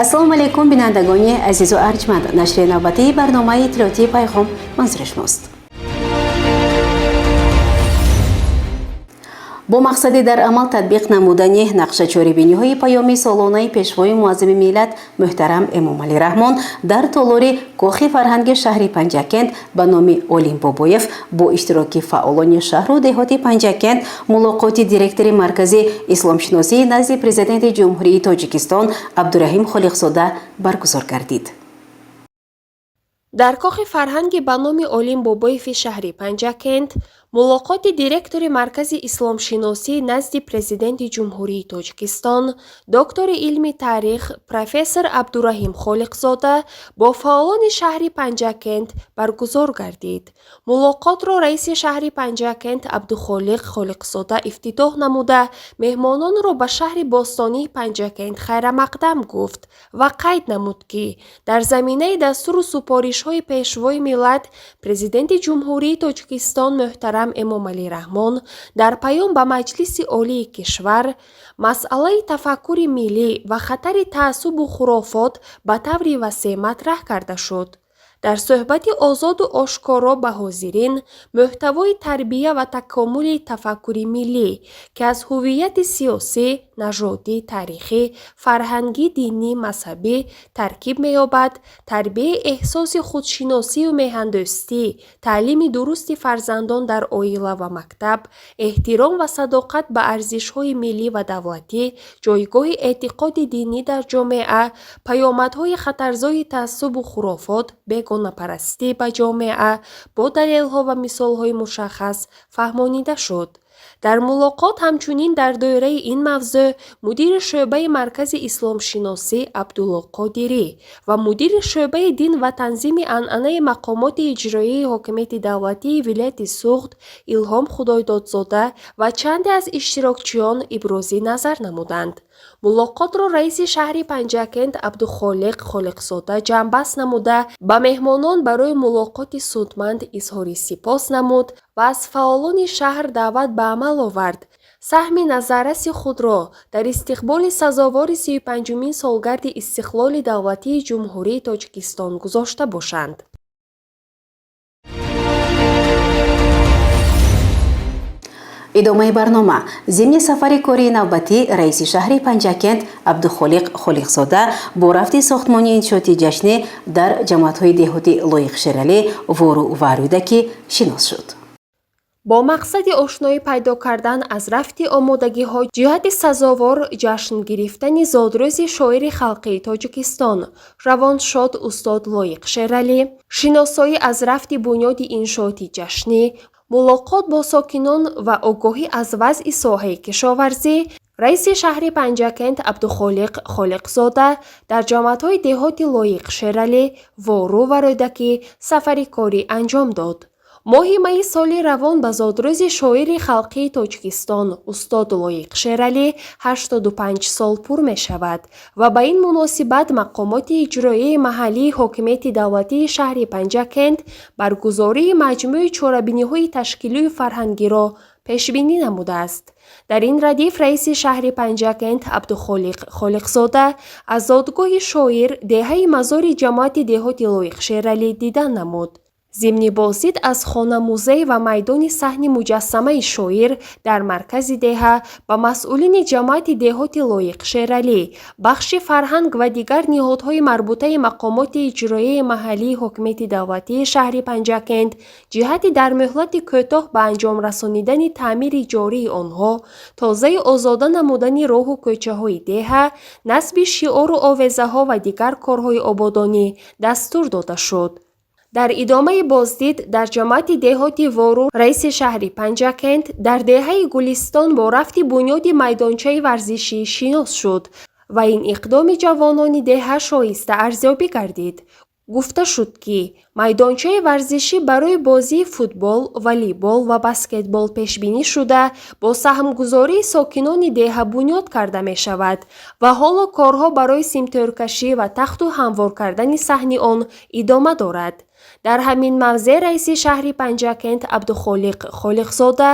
Ассалому алайкум, бинандагони азизу арҷманд. Нашри навбатии барномаи иттилоотии «Пайғом» манзури шумост. Бо мақсади дар амал татбиқ намудани нақшачорабиниҳои паёми солонаи Пешвои муаззами миллат муҳтарам Эмомалӣ Раҳмон дар толори Кохи фарҳанги шаҳри Панҷакент ба номи Олим Бобоев бо иштироки фаъолони шаҳру деҳоти Панҷакент мулоқоти директори Маркази исломшиносии назди Президенти Ҷумҳурии Тоҷикистон Абдураҳим Холиқзода баргузор гардид. Дар Кохи фарҳанги ба номи Олим Бобоеви шаҳри Панҷакент мулоқоти директори Маркази исломшиносӣ назди Президенти Ҷумҳурии Тоҷикистон, доктори илми таърих, профессор Абдураҳим Холиқзода бо фаъолони шаҳри Панҷакент баргузор гардид. Мулоқотро раиси шаҳри Панҷакент Абдухолиқ Холиқзода ифтитоҳ намуда, меҳмононро ба шаҳри бостонии Панҷакент хайрамақдам гуфт ва қайд намуд, ки дар заминаи дастуру супоришҳои Пешвои миллат, Президенти Ҷумҳурии Тоҷикистон муҳтарам Эмомалӣ Раҳмон дар паём ба Маҷлиси Олии кишвар масъалаи тафаккури миллӣ ва хатари таассубу хурофот ба таври васеъ матраҳ карда шуд. Дар суҳбати озоду ошкоро ба ҳозирин мӯҳтавои тарбия ва такомули тафаккури миллӣ, ки аз ҳуввияти сиёсӣ, нажодӣ, таърихӣ, фарҳангӣ, динӣ, мазҳабӣ таркиб меёбад, тарбияи эҳсоси худшиносию меҳандӯстӣ, таълими дурусти фарзандон дар оила ва мактаб, эҳтиром ва садоқат ба арзишҳои миллӣ ва давлатӣ, ҷойгоҳи эътиқоди динӣ дар ҷомеа, паёмадҳои хатарзои таассубу хурофот, бегонапарастӣ ба ҷомеа бо далелҳо ва мисолҳои мушаххас фаҳмонида шуд. Дар мулоқот ҳамчунин дар доираи ин мавзӯъ мудири шӯъбаи Маркази исломшиносӣ Абдулло Қодирӣ ва мудири шӯъбаи дин ва танзими анъанаи мақомоти иҷроияи ҳокимияти давлатии вилояти Суғд Илҳом Худойдодзода ва чанде аз иштирокчиён ибрози назар намуданд. Мулоқотро раиси шаҳри Панҷакент Абдухолиқ Холиқзода ҷамъбаст намуда, ба меҳмонон барои мулоқоти судманд изҳори сипос намуд ва аз фаъолони шаҳр даъват ба амал овард саҳми назарраси худро дар истиқболи сазовори 35-умин солгарди истиқлоли давлатии Ҷумҳурии Тоҷикистон гузошта бошанд. Идомаи барнома. Зимни сафари кории навбатӣ раиси шаҳри Панҷакент Абдухолиқ Холиқзода бо рафти сохтмони иншооти ҷашнӣ дар ҷамоатҳои деҳоти Лоиқ Шералӣ, Вору ва Рӯдакӣ шинос шуд. Бо мақсади ошноӣ пайдо кардан аз рафти омодагиҳо ҷиҳати сазовор ҷашн гирифтани зодрӯзи шоири халқии Тоҷикистон, равоншод устод Лоиқ Шералӣ, шиносоӣ аз рафти бунёди иншооти ҷашнӣ, мулоқот бо сокинон ва огоҳӣ аз вазъи соҳаи кишоварзӣ, раиси шаҳри Панҷакент Абдухолиқ Холиқзода дар ҷамоатҳои деҳоти Лоиқ Шералӣ, Вору ва Рӯдакӣ сафари корӣ анҷом дод. Моҳи майи соли равон ба зодрӯзи шоири халқии Тоҷикистон устод Лоиқ Шералӣ 85 сол пур мешавад ва ба ин муносибат мақомоти иҷроияи маҳаллии ҳокимияти давлатии шаҳри Панҷакент баргузории маҷмӯи чорабиниҳои ташкилию фарҳангиро пешбинӣ намудааст. Дар ин радиф раиси шаҳри Панҷакент Абдухолиқ Холиқзода аз зодгоҳи шоир, деҳаи Мазори ҷамоати деҳоти Лоиқ Шералӣ дидан намуд. Зимни боздид аз хона-музей ва майдони саҳни муҷассамаи шоир дар маркази деҳа ба масъулини ҷамоати деҳоти Лоиқ Шералӣ, бахши фарҳанг ва дигар ниҳодҳои марбутаи мақомоти иҷроияи маҳаллии ҳокимияти давлатии шаҳри Панҷакент ҷиҳати дар муҳлати кӯтоҳ ба анҷом расонидани таъмири ҷории онҳо, тозаю озода намудани роҳу кӯчаҳои деҳа, насби шиору овезаҳо ва дигар корҳои ободонӣ дастур дода шуд. Дар идомаи боздид дар ҷамоати деҳоти Вору раиси шаҳри Панҷакент дар деҳаи Гулистон бо рафти бунёди майдончаи варзишӣ шинос шуд ва ин иқдоми ҷавонони деҳа шоиста арзёбӣ гардид. Гуфта шуд, ки майдончаи варзишӣ барои бозии футбол, волейбол ва баскетбол пешбинӣ шуда, бо саҳмгузории сокинони деҳа бунёд карда мешавад ва ҳоло корҳо барои симтӯркашӣ ва тахту ҳамвор кардани саҳни он идома дорад. Дар ҳамин мавзеъ раиси шаҳри Панҷакент Абдухолиқ Холиқзода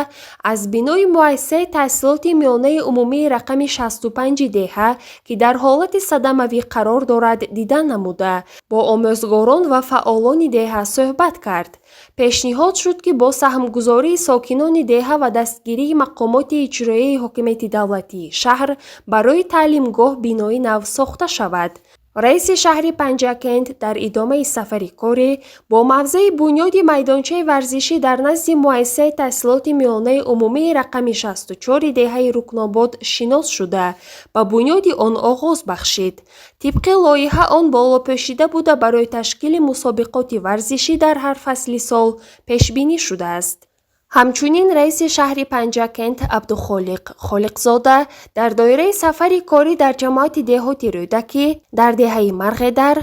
аз бинои муассисаи таҳсилоти миёнаи умумии рақами 65 деҳа, ки дар ҳолати садамавӣ қарор дорад, дида намуда, бо омӯзгорон ва фаъолони деҳа суҳбат кард. Пешниҳод шуд, ки бо саҳмгузории сокинони деҳа ва дастгирии мақомоти иҷроияи ҳокимияти давлатии шаҳр барои таълимгоҳ бинои нав сохта шавад. Раиси шаҳри Панҷакент дар идомаи сафари корӣ бо мавзеи бунёди майдончаи варзишӣ дар назди муассисаи таҳсилоти миёнаи умумии рақами 64 деҳаи Рукнобод шинос шуда, ба бунёди он оғоз бахшид. Тибқи лоиҳа, он болопӯшида буда, барои ташкили мусобиқоти варзишӣ дар ҳар фасли сол пешбинӣ шудааст. Ҳамчунин раиси шаҳри Панҷакент Абдухолиқ Холиқзода дар доираи сафари корӣ дар ҷамоати деҳоти Рӯдакӣ дар деҳаи Марғедар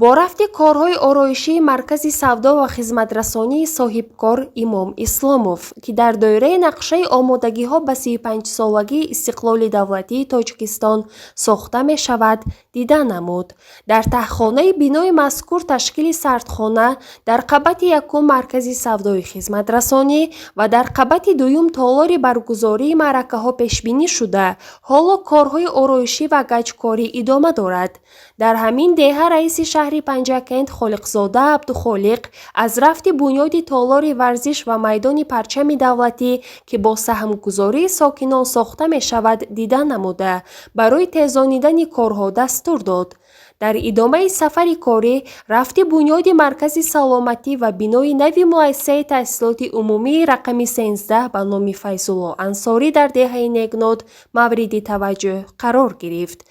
бо рафти корҳои ороишии маркази савдо ва хизматрасонии соҳибкор Имом Исломов, ки дар доираи нақшаи омодагиҳо ба 35-солагии истиқлоли давлатии Тоҷикистон сохта мешавад, дида намуд. Дар таҳхонаи бинои мазкур ташкили сардхона, дар қабати якум маркази савдои хизматрасонӣ ва дар қабати дуюм толори баргузории маъракаҳо пешбинӣ шуда, ҳоло корҳои ороишӣ ва гаҷкорӣ идома дорад. Дар ҳамин деҳа раиси шаҳри Панҷакент Холиқзода Абдухолиқ аз рафти бунёди толори варзиш ва майдони парчами давлатӣ, ки бо саҳмгузории сокинон сохта мешавад, дида намуда, барои тезонидани корҳо дастур дод. Дар идомаи сафари корӣ рафти бунёди маркази саломатӣ ва бинои нави муассисаи таҳсилоти умумии рақами 13 ба номи Файзулло Ансорӣ дар деҳаи Негнот мавриди таваҷҷӯҳ қарор гирифт.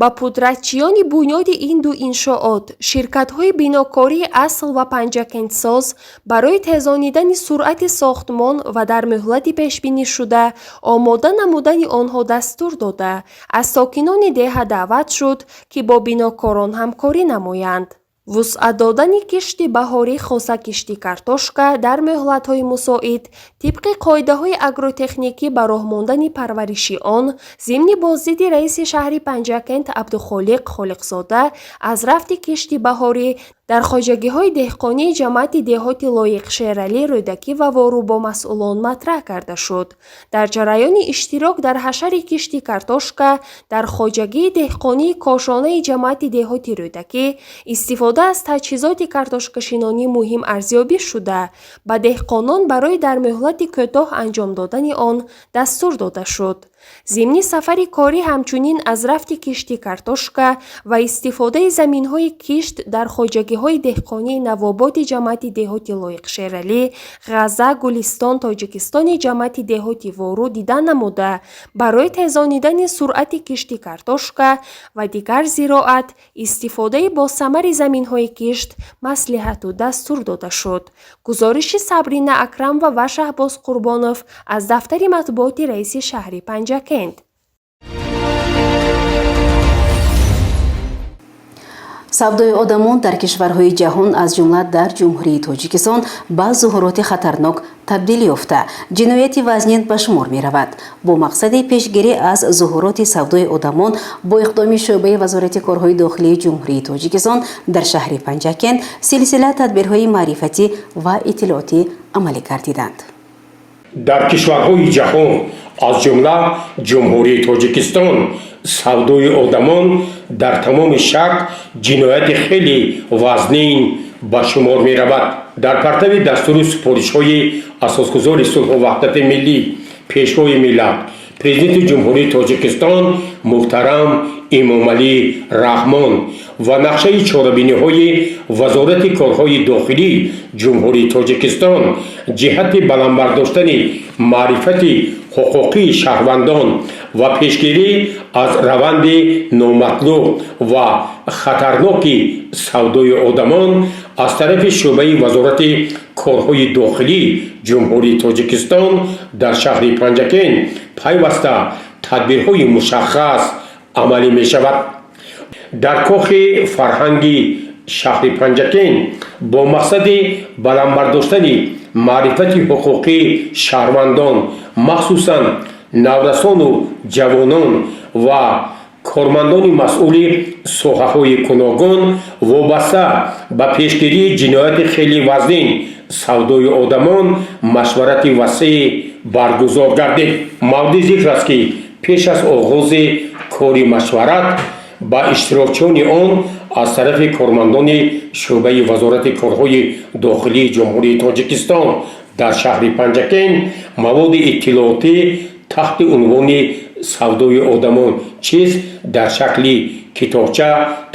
Ба пудратчиёни бунёди ин ду иншоот, ширкатҳои бинокории Асл ва Панҷакентсоз, барои тезонидани суръати сохтмон ва дар муҳлати пешбинишуда омода намудани онҳо дастур дода, аз сокинони деҳа даъват шуд, ки бо бинокорон ҳамкорӣ намоянд. Вусъат додани кишти баҳорӣ, хоса кишти картошка, дар муҳлатҳои мусоид тибқи қоидаҳои агротехникӣ ба роҳ мондани парвариши он. Зимни боздиди раиси шаҳри Панҷакент Абдухолиқ Холиқзода аз рафти кишти баҳорӣ дар хоҷагиҳои деҳқонии ҷамоати деҳоти Лоиқ Шералӣ, Рӯдакӣ ва Вору бо масъулон матраҳ карда шуд. Дар ҷараёни иштирок дар ҳашари кишти картошка дар хоҷагии деҳқонии Кошонаи ҷамоати деҳоти Рӯдакӣ истифода аз таҷҳизоти картошкашинонӣ муҳим арзёбӣ шуда, ба деҳқонон барои дар муҳлати кӯтоҳ анҷом додани он дастур дода шуд. Зимни сафари корӣ ҳамчунин аз рафти кишти картошка ва истифодаи заминҳои кишт дар хоҷагиҳои деҳқонии Навободи ҷамоати деҳоти Лоиқ Шералӣ, Ғаза, Гулистон, Тоҷикистони ҷамоати деҳоти Вору дида намуда, барои тезонидани суръати кишти картошка ва дигар зироат, истифодаи босамари заминҳои кишт маслиҳату дастур дода шуд. Гузориши Сабрина Акрамова ва Шаҳбоз Қурбонов аз дафтари матбуоти раиси шаҳри Панҷакент. Савдои одамон дар кишварҳои ҷаҳон, аз ҷумла дар Ҷумҳурии Тоҷикистон, ба зуҳуроти хатарнок табдил ёфта, ҷинояти вазнин ба шумор меравад. Бо мақсади пешгирӣ аз зуҳуроти савдои одамон бо иқдоми шӯъбаи Вазорати корҳои дохилии Ҷумҳурии Тоҷикистон дар шаҳри Панҷакент силсила тадбирҳои маърифатӣ ва иттилоотӣ амалӣ гардиданд. Дар кишварҳои ҷаҳон, аз ҷумла Ҷумҳурии Тоҷикистон, савдои одамон дар тамоми шакл ҷинояти хеле вазнин ба шумор меравад. Дар партави дастуру супоришҳои асосгузори сулҳу ваҳдати миллӣ, Пешвои миллат, Президенти Ҷумҳурии Тоҷикистон муҳтарам Эмомалӣ Раҳмон ва нақшаи чорабиниҳои Вазорати корҳои дохилии Ҷумҳурии Тоҷикистон ҷиҳати баланд бардоштани маърифати ҳуқуқии шаҳрвандон ва пешгирӣ аз раванди номатлуб ва хатарноки савдои одамон аз тарафи шӯъбаи Вазорати корҳои дохилии Ҷумҳурии Тоҷикистон дар шаҳри Панҷакент пайваста тадбирҳои мушаххас амалӣ мешавад. Дар кохи фарҳанги Шаҳри Панҷакент бо мақсади баланд бардоштани маърифати ҳуқуқии шаҳрвандон, махсусан наврасону ҷавонон ва кормандони масъули соҳаҳои гуногун вобаста ба пешгирии ҷинояти хеле вазнин, савдои одамон, машварати васеъ баргузор гардид. Мавриди зикр аст, ки пеш аз оғози кори машварат ба иштирокчиёни он аз тарафи кормандони шӯъбаи Вазорати корҳои дохилии Ҷумҳурии Тоҷикистон дар шаҳри Панҷакент маводи иттилоотӣ таҳти унвони «Савдои одамон чист» дар шакли китобча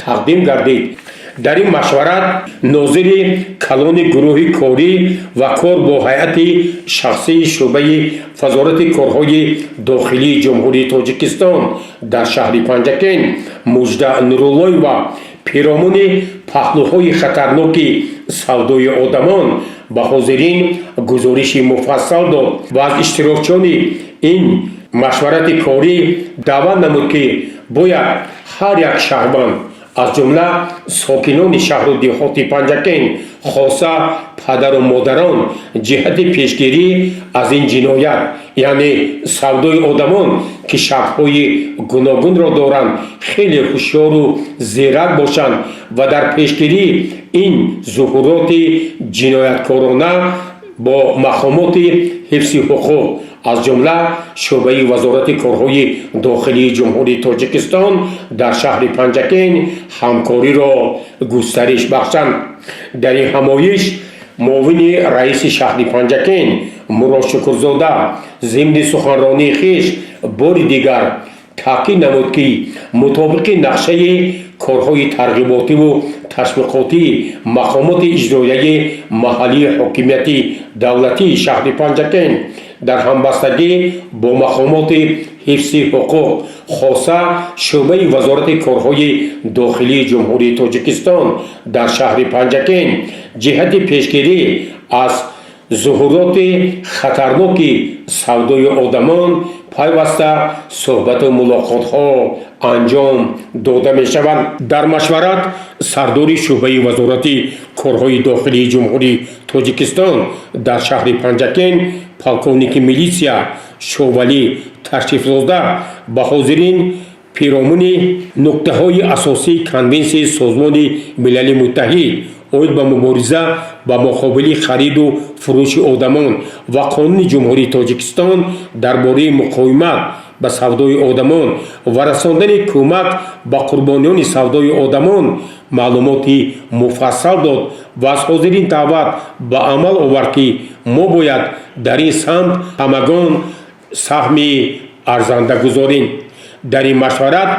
тақдим гардид. Дар ин машварат нозири калони гурӯҳи корӣ ва кор бо ҳайати шахсии шӯъбаи Вазорати корҳои дохилии Ҷумҳурии Тоҷикистон дар шаҳри Панҷакент Мужда Нуруллоева пиромуни паҳлӯҳои хатарноки савдои одамон ба ҳозирин гузориши муфассал дод ва аз иштирокчиёни ин машварати корӣ даъват намуд, ки бояд ҳар як шаҳрванд, аз ҷумла сокинони шаҳру деҳоти Панҷакент, хоса падару модарон, ҷиҳати пешгирӣ аз ин ҷиноят, яъне савдои одамон, ки шаклҳои гуногунро доранд, хеле ҳушёру зирак бошанд ва дар пешгирии ин зуҳуроти ҷинояткорона бо мақомоти ҳифзи ҳуқуқ, аз ҷумла шӯъбаи Вазорати корҳои дохилии Ҷумҳурии Тоҷикистон дар шаҳри Панҷакент, ҳамкориро густариш бахшанд. Дар ин ҳамоиш муовини раиси шаҳри Панҷакент Мурод Шукрзода зимни суханронии хеш бори дигар таъкид намуд, ки мутобиқи нақшаи корҳои тарғиботиву ташвиқотии мақомоти иҷроияи маҳаллии ҳокимияти давлатии шаҳри Панҷакент дар ҳамбастагӣ бо мақомоти ҳифзи ҳуқуқ, хоса шӯъбаи Вазорати корҳои дохилии Ҷумҳурии Тоҷикистон дар шаҳри Панҷакент, ҷиҳати пешгирӣ аз зуҳуроти хатарноки савдои одамон пайваста суҳбату мулоқотҳо анҷом дода мешаванд. Дар машварат сардори шӯъбаи Вазорати корҳои дохилии Ҷумҳурии Тоҷикистон дар шаҳри Панҷакент, полковники милитсия Шовалӣ Ташрифзода ба ҳозирин пиромуни нуктаҳои асосии Конвенсияи Созмони Милали Муттаҳид оид ба мубориза ба муқобили хариду фурӯши одамон ва Қонуни Ҷумҳурии Тоҷикистон дар бораи муқовимат ба савдои одамон ва расондани кӯмак ба қурбониёни савдои одамон маълумоти муфассал дод ва аз ҳозирин даъват ба амал овард, ки мо бояд дар ин самт ҳамагон саҳми арзанда гузорем. Дар ин машварат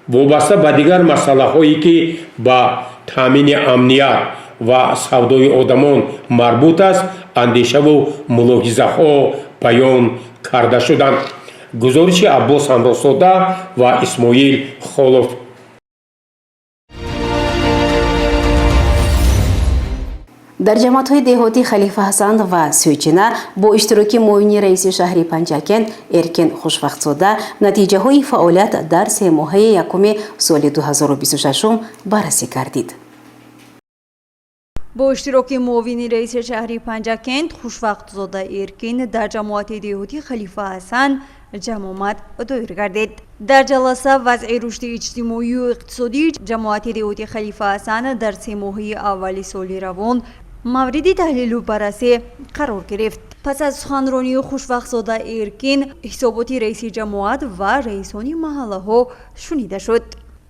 вобаста ба дигар масъалаҳое, ки ба таъмини амният ва савдои одамон марбут аст, андешаву мулоҳизаҳо баён карда шуданд. Гузориши Аббос Ҳамроҳзода ва Исмоил Холов. Дар ҷамоатҳои деҳоти Халифа Ҳасан ва Сӯйчина бо иштироки муовини раиси шаҳри Панҷакент Эркин Хушвақтзода натиҷаҳои фаъолият дар семоҳаи якуми соли 2026 баррасӣ гардид. Бо иштироки муовини раиси шаҳри Панҷакент Хушвақтзода Эркин дар ҷамоати деҳоти Халифа Ҳасан ҷамъомад доир гардид. Дар ҷаласа вазъи рушди иҷтимоию иқтисодии ҷамоати деҳоти Халифа Ҳасан дар семоҳаи аввали соли равон мавриди таҳлилу баррасӣ қарор гирифт. Пас аз суханронии Хушвақтзода Эркин ҳисоботи раиси ҷамоат ва раисони маҳаллаҳо шунида шуд.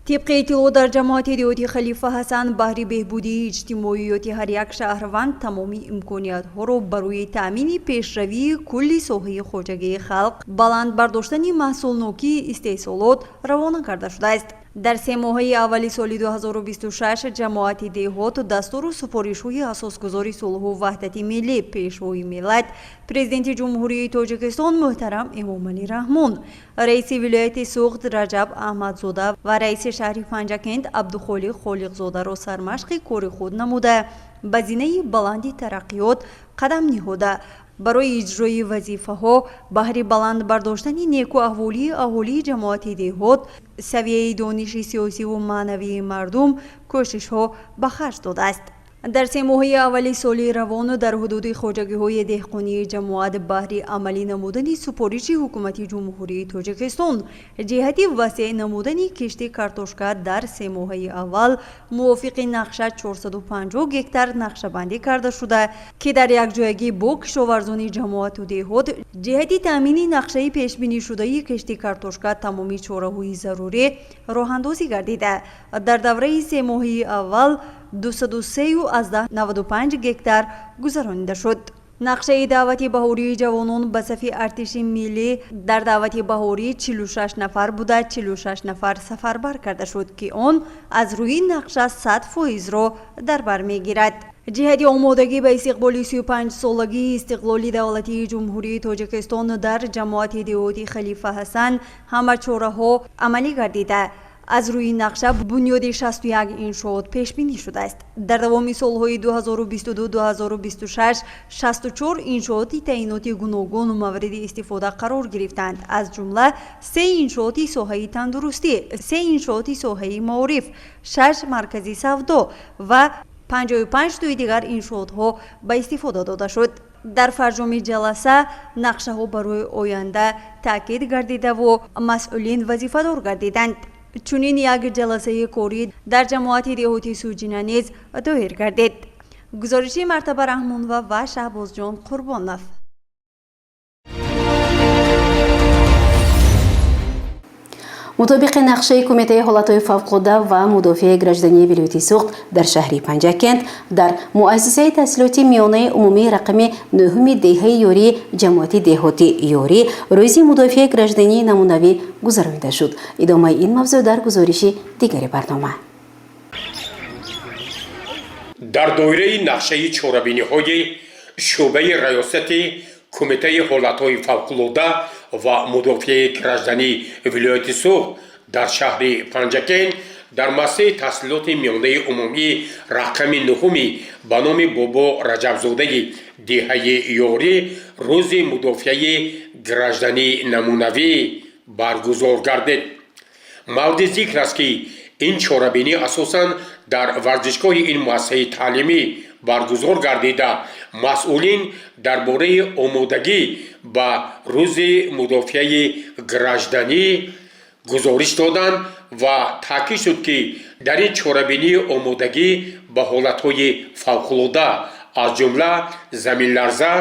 Тибқи иттилоъ, дар ҷамоати деҳоти Халифа Ҳасан баҳри беҳбудии иҷтимоиёти ҳар як шаҳрванд тамоми имкониятҳоро барои таъмини пешравии кулли соҳаи хоҷагии халқ, баланд бардоштани маҳсулнокии истеҳсолот равона карда шудааст. Дар семоҳаи аввали соли 2026 ҷамоати деҳот дастуру супоришҳои асосгузори сулҳу ваҳдати миллӣ, Пешвои миллат, Президенти Ҷумҳурии Тоҷикистон муҳтарам Эмомалӣ Раҳмон, раиси вилояти Суғд Раҷаб Аҳмадзода ва раиси шаҳри Панҷакент Абдухолиқ Холиқзодаро сармашқи кори худ намуда, ба зинаи баланди тараққиёт қадам ниҳода. Барои иҷрои вазифаҳо баҳри баланд бардоштани некуаҳволии аҳолии ҷамоати деҳот, савияи дониши сиёсиву маънавии мардум кӯшишҳо ба харҷ додааст. Дар 3 моҳаи аввали соли равон дар ҳудуди хоҷагиҳои деҳқонии ҷамоат баҳри амалӣ намудани супориши Ҳукумати Ҷумҳурии Тоҷикистон ҷиҳати васеъ намудани кишти картошка дар 3 моҳаи аввал мувофиқи нақша 450 гектар нақшабандӣ карда шуда, ки дар якҷоягӣ бо кишоварзони ҷамоату деҳот ҷиҳати таъмини нақшаи пешбинишудаи кишти картошка тамоми чораҳои зарурӣ роҳандозӣ гардида, дар давраи 3 моҳаи аввал 203,95 гектар гузаронида шуд. Нақшаи даъвати баҳории ҷавонон ба сафи артиши миллӣ дар даъвати баҳорӣ 46 нафар буда, 46 нафар сафарбар карда шуд, ки он аз рӯи нақша 100 фоизро дар бар мегирад. Ҷиҳати омодагӣ ба истиқболи 35-солагии истиқлоли давлатии Ҷумҳурии Тоҷикистон дар ҷамоати деҳоти Халифа Ҳасан ҳама чораҳо амалӣ гардида, аз рӯи нақша бунёди 61 иншоот пешбинӣ шудааст. Дар давоми солҳои 2022-2026 64 иншооти таъиноти гуногун мавриди истифода қарор гирифтанд, аз ҷумла се иншооти соҳаи тандурустӣ, се иншооти соҳаи маориф, шаш маркази савдо ва 55 тои дигар иншоотҳо ба истифода дода шуд. Дар фарҷоми ҷаласа нақшаҳо барои оянда таъкид гардидаву масъулин вазифадор гардиданд. Чунин як ҷаласаи корӣ дар ҷамоати деҳоти Суҷина низ доир гардид. Гузориши Мартаба Раҳмонова ва Шаҳбозҷон Қурбонов. Мутобиқи нақшаи Кумитаи ҳолатҳои фавқулода ва мудофиаи граждании вилояти Суғд дар шаҳри Панҷакент дар муассисаи таҳсилоти миёнаи умумии рақами нӯҳуми деҳаи Ёрии ҷамоати деҳоти Ёрӣ рӯзи мудофиаи граждании намунавӣ гузаронида шуд. Идомаи ин мавзӯъ дар гузориши дигари барнома. Дар доираи нақшаи чорабиниҳои шӯъбаи раёсати Кумитаи ҳолатҳои фавқулода ва мудофиаи граждании вилояти Суғд дар шаҳри Панҷакент дар муассисаи таҳсилоти миёнаи умумии рақами нуҳуми ба номи Бобо Раҷабзодаи деҳаи Ёрӣ рӯзи мудофиаи граждании намунавӣ баргузор гардид. Мавриди зикр аст, ки ин чорабинӣ асосан дар варзишгоҳи ин муассисаи таълимӣ баргузор гардида, масъулин дар бораи омодагӣ ба рӯзи мудофиаи гражданӣ гузориш доданд ва таъкид шуд, ки дар ин чорабинии омодагӣ ба ҳолатҳои фавқулода, аз ҷумла заминларза,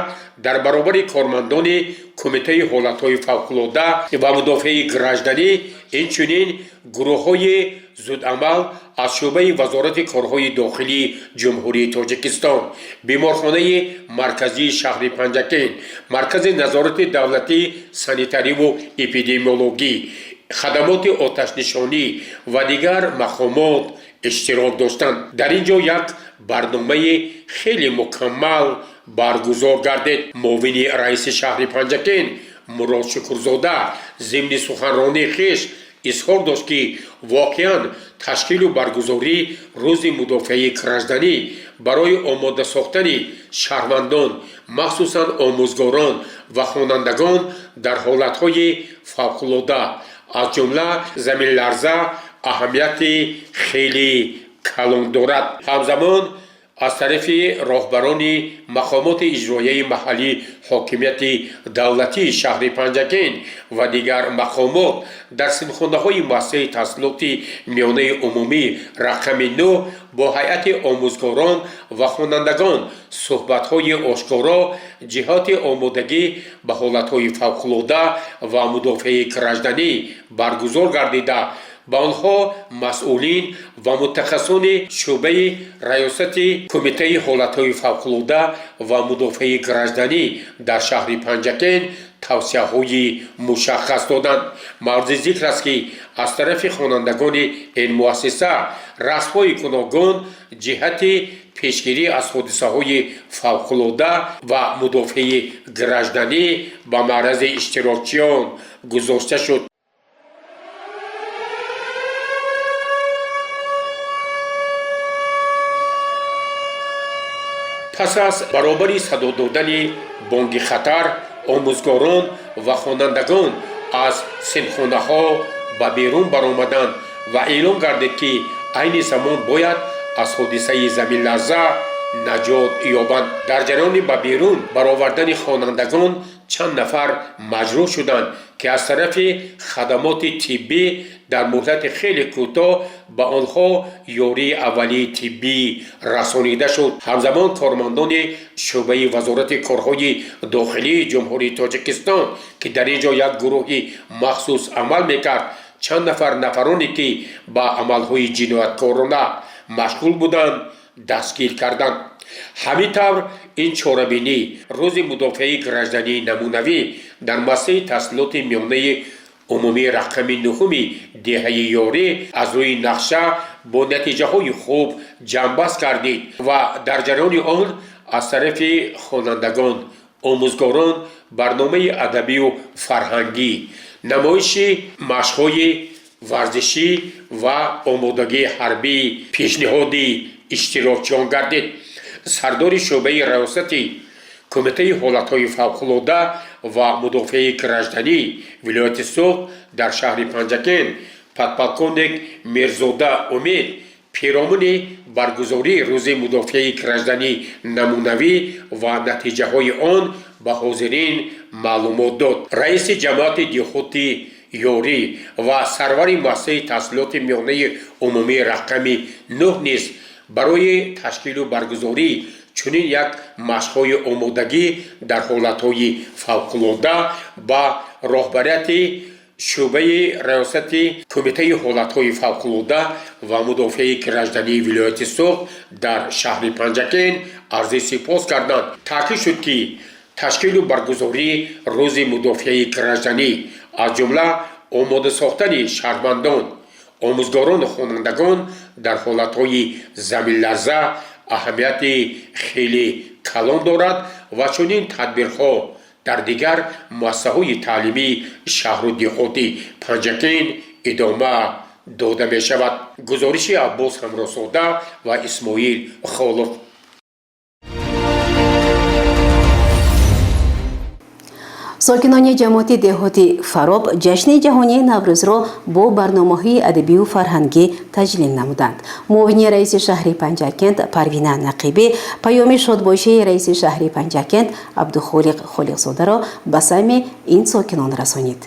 дар баробари кормандони Кумитаи ҳолатҳои фавқулода ва мудофиаи гражданӣ, инчунин гурӯҳҳои зудамал аз шӯъбаи Вазорати корҳои дохилии Ҷумҳурии Тоҷикистон, беморхонаи марказии шаҳри Панҷакент, Маркази назорати давлатии санитариву эпидемиологӣ, хадамоти оташнишонӣ ва дигар мақомот иштирок доштанд. Дар ин ҷо як барномаи хеле мукаммал баргузор гардид. Муовини раиси шаҳри Панҷакент Мурод Шукурзода зимни суханронии хеш изҳор дошт, ки воқеан ташкилу баргузории рӯзи мудофиаи гражданӣ барои омода сохтани шаҳрвандон, махсусан омӯзгорон ва хонандагон, дар ҳолатҳои фавқулода, аз ҷумла заминларза, аҳамияти хеле калон дорад. Ҳамзамон аз тарафи роҳбарони мақомоти иҷроияи маҳаллии ҳокимияти давлатии шаҳри Панҷакент ва дигар мақомот дар синфхонаҳои муассисаи таҳсилоти миёнаи умумӣ рақами 9 бо ҳайати омӯзгорон ва хонандагон суҳбатҳои ошкоро ҷиҳати омодагӣ ба ҳолатҳои фавқулода ва мудофиаи гражданӣ баргузор гардида, ба онҳо масъулин ва мутахассисони шӯъбаи раёсати Кумитаи ҳолатҳои фавқулода ва мудофиаи гражданӣ дар шаҳри Панҷакент тавсияҳои мушаххас доданд. Мавриди зикр аст, ки аз тарафи хонандагони ин муассиса расмҳои гуногун ҷиҳати пешгирӣ аз ҳодисаҳои фавқулода ва мудофиаи гражданӣ ба маърази иштирокчиён гузошта шуд. Пас аз баробари садо додани бонги хатар, омӯзгорон ва хонандагон аз синфхонаҳо ба берун баромаданд ва эълон гардид, ки айни замон бояд аз ҳодисаи заминларза наҷот ёбанд. Дар ҷараёни ба берун баровардани хонандагон чанд нафар маҷрӯҳ шуданд, ки аз тарафи хадамоти тиббӣ дар муҳлати хеле кӯтоҳ ба онҳо ёрии аввалии тиббӣ расонида шуд. Ҳамзамон кормандони шӯъбаи Вазорати корҳои дохилии Ҷумҳурии Тоҷикистон, ки дар ин ҷо як гурӯҳи махсус амал мекард, чанд нафар нафароне, ки ба амалҳои ҷинояткорона машғул буданд, дастгир карданд. Ҳамин тавр, ин чорабинӣ, Рӯзи мудофиаи граждании намунавӣ, дар муассисаи таҳсилоти миёнаи умумии рақами нуҳуми деҳаи Ёрӣ аз рӯи нақша бо натиҷаҳои хуб ҷамъбаст гардид ва дар ҷараёни он аз тарафи хонандагон, омӯзгорон барномаи адабию фарҳангӣ, намоиши машқҳои варзишӣ ва омодагии ҳарбӣ пешниҳоди иштирокчиён гардид. Сардори шӯъбаи раёсати Кумитаи ҳолатҳои фавқулода ва мудофиаи гражданӣ вилояти Суғд дар шаҳри Панҷакент, подполковник Мирзода Умед, пиромуни баргузории Рӯзи мудофиаи гражданӣ намунавӣ ва натиҷаҳои он ба ҳозирин маълумот дод. Раиси ҷамоати деҳоти Ёрӣ ва сарвари муассисаи таҳсилоти миёнаи умумии рақами 9 низ барои ташкилу баргузории чунин як машқҳои омодагӣ дар ҳолатҳои фавқулода ба роҳбарияти шӯъбаи раёсати Кумитаи ҳолатҳои фавқулода ва мудофиаи граждании вилояти Суғд дар шаҳри Панҷакент арзи сипос карданд. Таъкид шуд, ки ташкилу баргузории Рӯзи мудофиаи гражданӣ, аз ҷумла омода сохтани шаҳрвандон, омӯзгорону хонандагон дар ҳолатҳои заминларза аҳамияти хеле калон дорад ва чунин тадбирҳо дар дигар муассисаҳои таълимии шаҳру деҳоти Панҷакент идома дода мешавад. Гузориши Аббос Ҳамроҳзода ва Исмоил Холов. Сокинони ҷамоати деҳоти Фароб ҷашни ҷаҳонии Наврӯзро бо барномаҳои адабию фарҳангӣ таҷлил намуданд. Муовини раиси шаҳри Панҷакент Парвина Нақибӣ паёми шодбошии раиси шаҳри Панҷакент Абдухолиқ Холиқзодаро ба самъи ин сокинон расонид.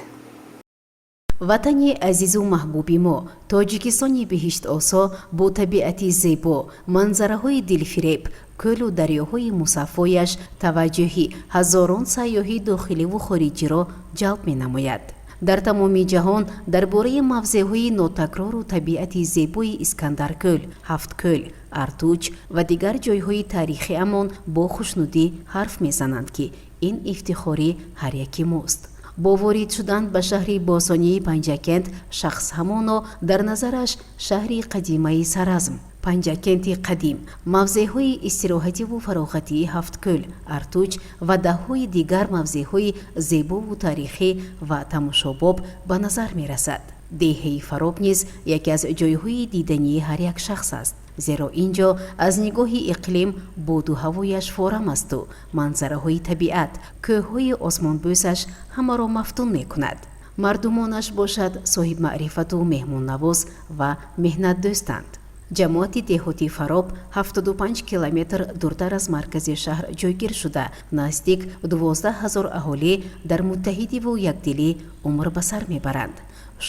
Ватани азизу маҳбуби мо, Тоҷикистони биҳиштосо, бо табиати зебо, манзараҳои дилфиреб, кӯлу дарёҳои мусаффояш таваҷҷӯҳи ҳазорон сайёҳи дохиливу хориҷиро ҷалб менамояд. Дар тамоми ҷаҳон дар бораи мавзеъҳои нотакрору табиати зебои Искандаркӯл, Ҳафткӯл, Артуч ва дигар ҷойҳои таърихиамон бо хушнудӣ ҳарф мезананд, ки ин ифтихори ҳар яки мост. Бо ворид шудан ба шаҳри босонии Панҷакент шахс ҳамоно дар назараш шаҳри қадимаи Саразм, Панҷакенти қадим, мавзеъҳои истироҳативу фароғатии Ҳафткӯл, Артуч ва даҳҳои дигар мавзеъҳои зебову таърихӣ ва тамошобоб ба назар мерасад. Деҳаи Фароб низ яке аз ҷойҳои дидании ҳар як шахс аст, зеро ин ҷо аз нигоҳи иқлим боду ҳавояш форам асту манзараҳои табиат, кӯҳҳои осмонбӯсаш ҳамаро мафтун мекунад. Мардумонаш бошад соҳибмаърифату меҳмоннавоз ва меҳнатдӯстанд. Ҷамоати деҳоти Фароб 75 километр дуртар аз маркази шаҳр ҷойгир шуда, наздик 12 ҳазор аҳолӣ дар муттаҳидиву якдилӣ умр ба сар мебаранд.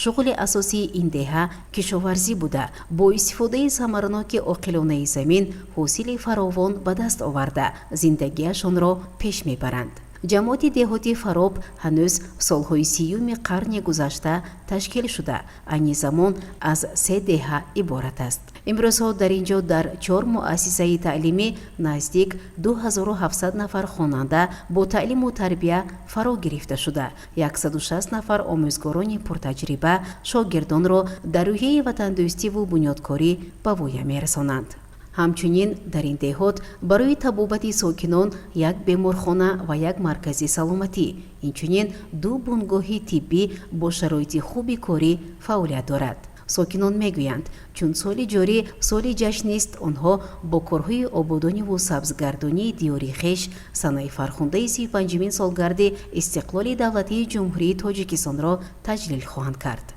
Шуғли асосии ин деҳа кишоварзӣ буда, бо истифодаи самараноки оқилонаи замин ҳосили фаровон ба даст оварда, зиндагиашонро пеш мебаранд. Ҷамоати деҳоти Фароб ҳанӯз солҳои 30-уми қарни гузашта ташкил шуда, айни замон аз се деҳа иборат аст. Имрӯзҳо дар ин ҷо дар чор муассисаи таълимӣ наздик 2700 нафар хонанда бо таълиму тарбия фаро гирифта шуда, 160 нафар омӯзгорони пуртаҷриба шогирдонро дар рӯҳияи ватандӯстиву бунёдкорӣ ба воя мерасонанд. Ҳамчунин дар ин деҳот барои табобати сокинон як беморхона ва як маркази саломатӣ, инчунин ду бунгоҳи тиббӣ бо шароити хуби корӣ фаъолият дорад. Сокинон мегӯянд, чун соли ҷорӣ соли ҷашнист, онҳо бо корҳои ободониву сабзгардонии диёри хеш санаи фархундаи 35-умин солгарди истиқлоли давлатии Ҷумҳурии Тоҷикистонро таҷлил хоҳанд кард.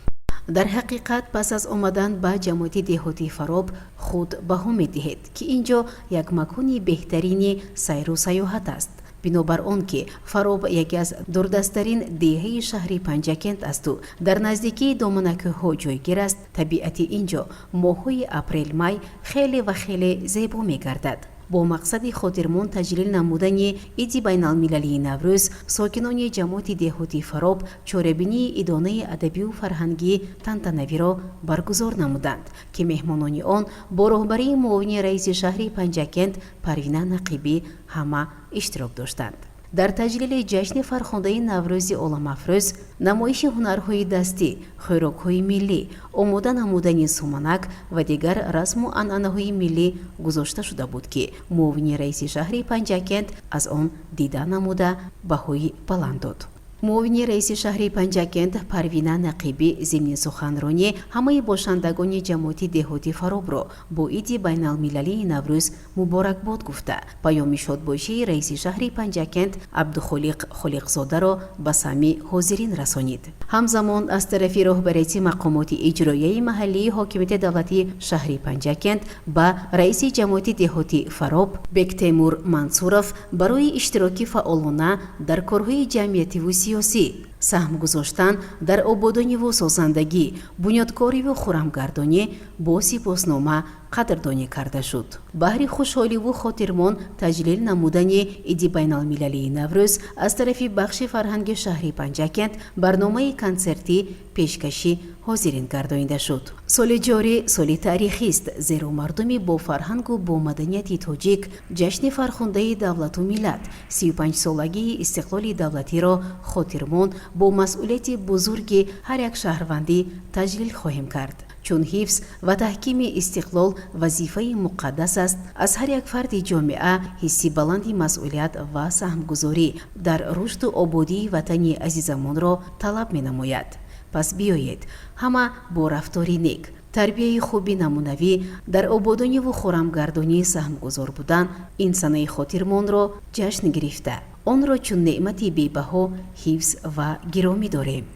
Дар ҳақиқат, пас аз омадан ба ҷамоати деҳотии Фароб худ баҳо медиҳед, ки ин ҷо як макони беҳтарини сайру сайёҳат аст. Бинобар он ки Фароб яке аз дурдасттарин деҳаи шаҳри Панҷакент асту дар наздикии доманакӯҳҳо ҷойгир аст, табиати ин ҷо моҳҳои апрел-май хеле ва хеле зебо мегардад. Бо мақсади хотирмон таҷлил намудани иди байналмилалии Наврӯз, сокинони ҷамоати деҳотии Фароб чорабинии идонаи адабию фарҳангии тантанавиро баргузор намуданд, ки меҳмонони он бо роҳбарии муовини раиси шаҳри Панҷакент Парвина Нақибӣ ҳама иштирок доштанд. Дар таҷлили ҷашни фархундаи Наврӯзи оламафрӯз намоиши ҳунарҳои дастӣ, хӯрокҳои миллӣ, омода намудани суманак ва дигар расму анъанаҳои миллӣ гузошта шуда буд, ки муовини раиси шаҳри Панҷакент аз он дида намуда, баҳои баланд дод. Муовини раиси шаҳри Панҷакент Парвина Нақибӣ зимни суханронӣ ҳамаи бошандагони ҷамоати деҳоти Фаробро бо иди байналмилалии Наврӯз муборакбод гуфта, паёми шодбошии раиси шаҳри Панҷакент Абдухолиқ Холиқзодаро ба самъи ҳозирин расонид. Ҳамзамон, аз тарафи роҳбарияти мақомоти иҷроияи маҳаллии ҳокимияти давлатии шаҳри Панҷакент ба раиси ҷамоати деҳоти Фароб Бектемур Мансуров барои иштироки фаъолона дар корҳои ҷамъиятиву сиёсӣ, саҳм гузоштан дар ободониву созандагӣ, бунёдкориву хурамгардонӣ бо сипоснома қадрдонӣ карда шуд. Баҳри хушҳоливу хотирмон таҷлил намудани иди байналмилалии Наврӯз аз тарафи бахши фарҳанги шаҳри Панҷакент барномаи консертӣ пешкашӣ ҳозирин гардонида шуд. Соли ҷорӣ соли таърихист, зеро мардуми бо фарҳангу бо маданияти тоҷик ҷашни фархундаи давлату миллат, 35-солагии истиқлоли давлатиро хотирмон бо масъулияти бузурги ҳар як шаҳрвандӣ таҷлил хоҳем кард. Чун ҳифз ва таҳкими истиқлол вазифаи муқаддас аст, аз ҳар як фарди ҷомеа ҳисси баланди масъулият ва саҳмгузорӣ дар рушду ободии ватани азизамонро талаб менамояд. Пас биёед, ҳама бо рафтори нек, тарбияи хуби намунавӣ дар ободониву хурамгардонӣ саҳмгузор будан ин санаи хотирмонро ҷашн гирифта, онро чун неъмати бебаҳо ҳифз ва гиромӣ дорем.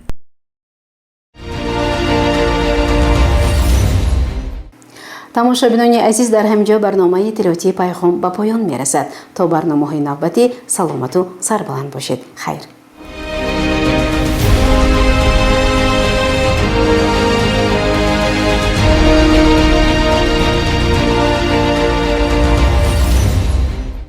Тамошобинони азиз, дар ҳамин ҷо барномаи иттилоотии Пайғом ба поён мерасад. То барномаҳои навбатӣ саломату сарбаланд бошед. Хайр.